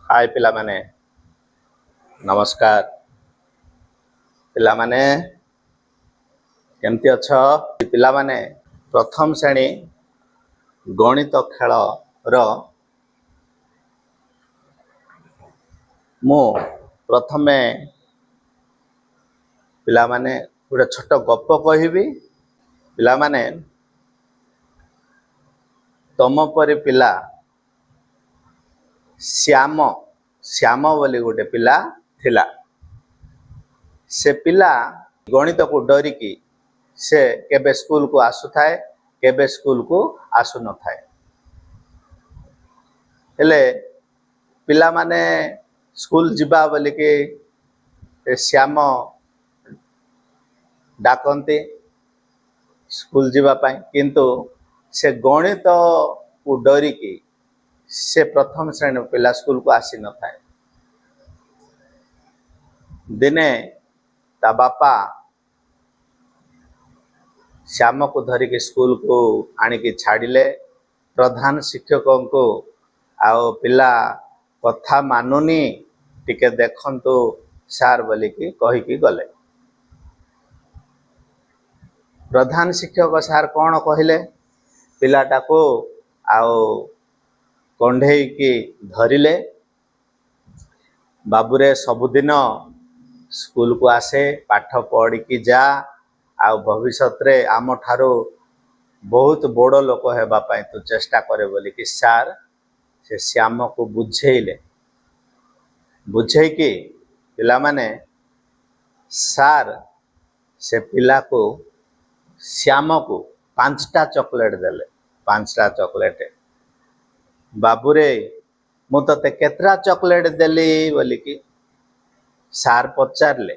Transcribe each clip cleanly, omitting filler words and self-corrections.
ହାଏ ପିଲାମାନେ, ନମସ୍କାର। ପିଲାମାନେ, କେମିତି ଅଛ? ପିଲାମାନେ, ପ୍ରଥମ ଶ୍ରେଣୀ ଗଣିତ ଖେଳର ମୁଁ ପ୍ରଥମେ ପିଲାମାନେ ଗୋଟେ ଛୋଟ ଗପ କହିବି। ପିଲାମାନେ, ତମ ପରି ପିଲା ଶ୍ୟାମ, ଶ୍ୟାମ ବୋଲି ଗୋଟେ ପିଲା ଥିଲା। ସେ ପିଲା ଗଣିତକୁ ଡରିକି ସେ କେବେ ସ୍କୁଲକୁ ଆସୁଥାଏ, କେବେ ସ୍କୁଲକୁ ଆସୁନଥାଏ। ହେଲେ ପିଲାମାନେ ସ୍କୁଲ ଯିବା ବୋଲିକି ଶ୍ୟାମ ଡାକନ୍ତି ସ୍କୁଲ ଯିବା ପାଇଁ, କିନ୍ତୁ ସେ ଗଣିତକୁ ଡରିକି ସେ ପ୍ରଥମ ଶ୍ରେଣୀ ପିଲା ସ୍କୁଲକୁ ଆସିନଥାଏ। ଦିନେ ତା ବାପା ଶ୍ୟାମକୁ ଧରିକି ସ୍କୁଲକୁ ଆଣିକି ଛାଡ଼ିଲେ। ପ୍ରଧାନ ଶିକ୍ଷକଙ୍କୁ ଆଉ ପିଲା କଥା ମାନୁନି, ଟିକେ ଦେଖନ୍ତୁ ସାର୍ ବୋଲିକି କହିକି ଗଲେ। ପ୍ରଧାନ ଶିକ୍ଷକ ସାର୍ କ'ଣ କହିଲେ? ପିଲାଟାକୁ ଆଉ କଣ୍ଢେଇକି ଧରିଲେ। ବାବୁରେ, ସବୁଦିନ ସ୍କୁଲକୁ ଆସେ, ପାଠ ପଢ଼ିକି ଯା, ଆଉ ଭବିଷ୍ୟତରେ ଆମଠାରୁ ବହୁତ ବଡ଼ ଲୋକ ହେବା ପାଇଁ ତୁ ଚେଷ୍ଟା କରେ ବୋଲିକି ସାର୍ ସେ ଶ୍ୟାମକୁ ବୁଝେଇଲେ। ବୁଝେଇକି ପିଲାମାନେ, ସାର୍ ସେ ପିଲାକୁ, ଶ୍ୟାମକୁ 5ଟା ଚକୋଲେଟ୍ ଦେଲେ। 5ଟା ଚକୋଲେଟ୍। ବାବୁରେ, ମୁଁ ତତେ କେତେଟା ଚକୋଲେଟ୍ ଦେଲି ବୋଲିକି ସାର୍ ପଚାରିଲେ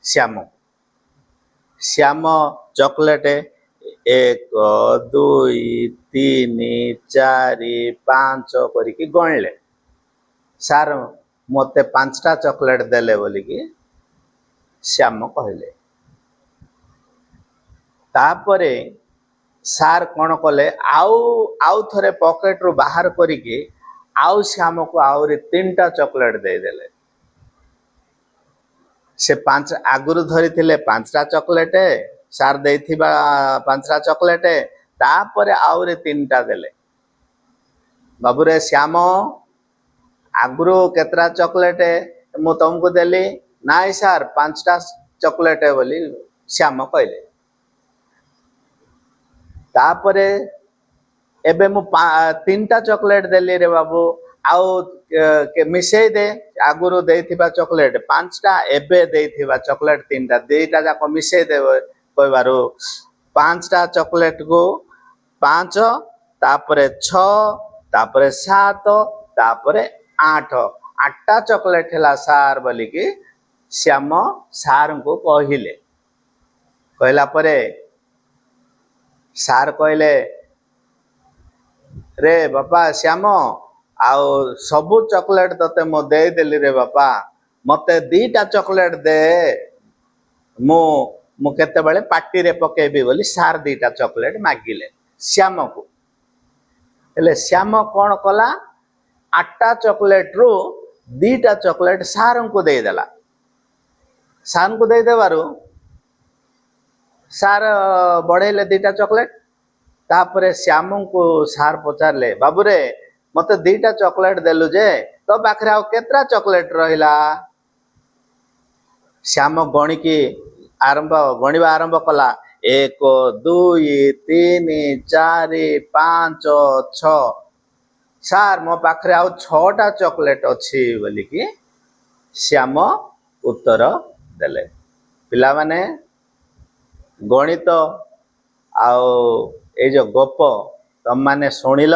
ଶ୍ୟାମକୁ। ଶ୍ୟାମ ଚକୋଲେଟ୍ 1, 2, 3, 4, 5 କରିକି ଗଣିଲେ। ସାର୍ ମୋତେ 5ଟା ଚକୋଲେଟ୍ ଦେଲେ ବୋଲିକି ଶ୍ୟାମ କହିଲେ। ତାପରେ ସାର୍ କ'ଣ କଲେ? ଆଉ ଥରେ ପକେଟରୁ ବାହାର କରିକି ଆଉ ଶ୍ୟାମକୁ ଆହୁରି 3ଟା ଚକୋଲେଟ୍ ଦେଇଦେଲେ। ସେ ପାଞ୍ଚ ଆଗରୁ ଧରିଥିଲେ 5ଟା ଚକୋଲେଟ୍, ସାର୍ ଦେଇଥିବା 5ଟା ଚକୋଲେଟ୍, ତାପରେ ଆହୁରି 3ଟା ଦେଲେ। ବାବୁରେ ଶ୍ୟାମ, ଆଗରୁ କେତେଟା ଚକୋଲେଟ୍ ମୁଁ ତମକୁ ଦେଲି? ନାଇଁ ସାର୍, 5ଟା ଚକୋଲେଟ୍ ବୋଲି ଶ୍ୟାମ କହିଲେ। ତାପରେ ଏବେ ମୁଁ 3ଟା ଚକୋଲେଟ୍ ଦେଲି ରେ ବାବୁ, ଆଉ ମିଶେଇ ଦେ। ଆଗରୁ ଦେଇଥିବା ଚକୋଲେଟ୍ 5ଟା, ଏବେ ଦେଇଥିବା ଚକୋଲେଟ୍ 3ଟା, 2ଟା ଯାକ ମିଶେଇ ଦେ କହିବାରୁ 5ଟା ଚକୋଲେଟକୁ 5, ତାପରେ 6, ତାପରେ 7, ତାପରେ 8, 8ଟା ଚକୋଲେଟ୍ ହେଲା ସାର୍ ବୋଲିକି ଶ୍ୟାମ ସାର୍ଙ୍କୁ କହିଲେ। କହିଲା ପରେ ସାର୍ କହିଲେ, ରେ ବାପା ଶ୍ୟାମ, ଆଉ ସବୁ ଚକୋଲେଟ୍ ତତେ ମୁଁ ଦେଇଦେଲି ରେ ବାପା, ମତେ 2ଟା ଚକୋଲେଟ୍ ଦେ, ମୁଁ କେତେବେଳେ ପାଟିରେ ପକେଇବି ବୋଲି ସାର୍ 2ଟା ଚକୋଲେଟ୍ ମାଗିଲେ ଶ୍ୟାମକୁ। ହେଲେ ଶ୍ୟାମ କ'ଣ କଲା? 8ଟା ଚକୋଲେଟରୁ 2ଟା ଚକୋଲେଟ୍ ସାର୍ଙ୍କୁ ଦେଇଦେଲା। ସାର୍ଙ୍କୁ ଦେଇଦେବାରୁ ସାର୍ ବଢ଼େଇଲେ 2ଟା ଚକୋଲେଟ୍। ତାପରେ ଶ୍ୟାମଙ୍କୁ ସାର୍ ପଚାରିଲେ, ବାବୁରେ, ମତେ 2ଟା ଚକୋଲେଟ୍ ଦେଲୁ ଯେ, ତୋ ପାଖରେ ଆଉ କେତେଟା ଚକୋଲେଟ୍ ରହିଲା? ଶ୍ୟାମ ଗଣିକି ଆରମ୍ଭ ଗଣିବା ଆରମ୍ଭ କଲା, 1, 2, 3, 4, 5, 6। ସାର୍, ମୋ ପାଖରେ ଆଉ 6ଟା ଚକୋଲେଟ୍ ଅଛି ବୋଲିକି ଶ୍ୟାମ ଉତ୍ତର ଦେଲେ। ପିଲାମାନେ, ଗଣିତ ଆଉ ଏଇ ଯୋଉ ଗପ ତମମାନେ ଶୁଣିଲ।